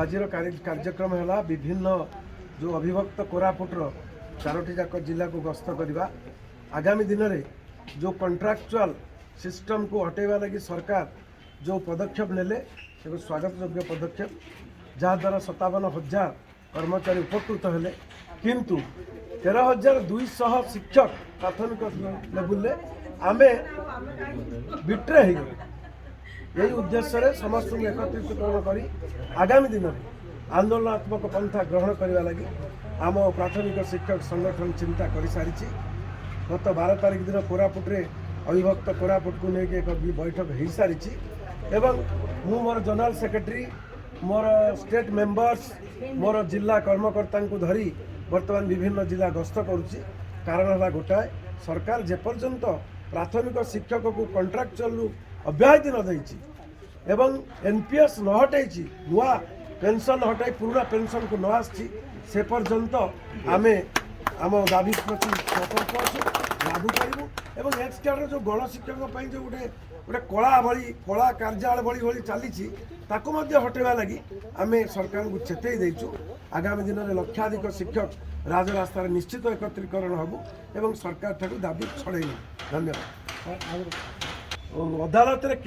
ଆଜିର କାର୍ଯ୍ୟକ୍ରମ ହେଲା ବିଭିନ୍ନ ଯେଉଁ ଅବିଭକ୍ତ କୋରାପୁଟର ଚାରୋଟି ଯାକ ଜିଲ୍ଲାକୁ ଗସ୍ତ କରିବା। ଆଗାମୀ ଦିନରେ ଯେଉଁ କଣ୍ଟ୍ରାକ୍ଚୁଆଲ ସିଷ୍ଟମକୁ ହଟେଇବା ଲାଗି ସରକାର ଯେଉଁ ପଦକ୍ଷେପ ନେଲେ, ସେ ସ୍ୱାଗତଯୋଗ୍ୟ ପଦକ୍ଷେପ, ଯାହାଦ୍ୱାରା 57,000 କର୍ମଚାରୀ ଉପକୃତ ହେଲେ। କିନ୍ତୁ 13,200 ଶିକ୍ଷକ ପ୍ରାଥମିକ ଲେବୁଲରେ ଆମେ ବିଟ୍ରେ ହେଇଗଲେ। ଏହି ଉଦ୍ଦେଶ୍ୟରେ ସମସ୍ତଙ୍କୁ ଏକତ୍ରିତକରଣ କରି ଆଗାମୀ ଦିନରେ ଆନ୍ଦୋଳନାତ୍ମକ ପନ୍ଥା ଗ୍ରହଣ କରିବା ଲାଗି ଆମ ପ୍ରାଥମିକ ଶିକ୍ଷକ ସଂଗଠନ ଚିନ୍ତା କରିସାରିଛି। ଗତ 12 ତାରିଖ ଦିନ କୋରାପୁଟରେ ଅବିଭକ୍ତ କୋରାପୁଟକୁ ନେଇକି ଏକ ବୈଠକ ହୋଇସାରିଛି ଏବଂ ମୁଁ ମୋର ଜେନେରାଲ ସେକ୍ରେଟାରୀ, ମୋର ଷ୍ଟେଟ୍ ମେମ୍ବର୍ସ, ମୋର ଜିଲ୍ଲା କର୍ମକର୍ତ୍ତାଙ୍କୁ ଧରି ବର୍ତ୍ତମାନ ବିଭିନ୍ନ ଜିଲ୍ଲା ଗସ୍ତ କରୁଛି। କାରଣ ହେଲା ଗୋଟାଏ, ସରକାର ଯେପର୍ଯ୍ୟନ୍ତ ପ୍ରାଥମିକ ଶିକ୍ଷକକୁ କଣ୍ଟ୍ରାକ୍ଚୁଆଲରୁ ଅବ୍ୟାହତି ନ ଦେଇଛି ଏବଂ ଏନ୍ପିଏସ୍ ନ ହଟେଇଛି, ନୂଆ ପେନ୍ସନ୍ ହଟାଇ ପୁରୁଣା ପେନ୍ସନ୍କୁ ନ ଆସିଛି, ସେ ପର୍ଯ୍ୟନ୍ତ ଆମେ ଆମ ଦାବି ପ୍ରତି ସତର୍କ ଅଛୁ, ଲାଗୁ କରିବୁ। ଏବଂ ଏକ୍ସ କ୍ୟାଡର ଯେଉଁ ଗଣଶିକ୍ଷକଙ୍କ ପାଇଁ ଯେଉଁ ଗୋଟେ ଗୋଟେ କଳା ଭଳି, କଳା କାର୍ଯ୍ୟାଳୟ ଭଳି ଭଳି ଚାଲିଛି, ତାକୁ ମଧ୍ୟ ହଟେଇବା ଲାଗି ଆମେ ସରକାରଙ୍କୁ ଚେତେଇ ଦେଇଛୁ। ଆଗାମୀ ଦିନରେ ଲକ୍ଷାଧିକ ଶିକ୍ଷକ ରାଜରାସ୍ତାରେ ନିଶ୍ଚିତ ଏକତ୍ରୀକରଣ ହେବୁ ଏବଂ ସରକାର ଠାରୁ ଦାବି ଛଡ଼େଇ ନେବୁ। ଧନ୍ୟବାଦ। ଅଦାଲତରେ କେସ୍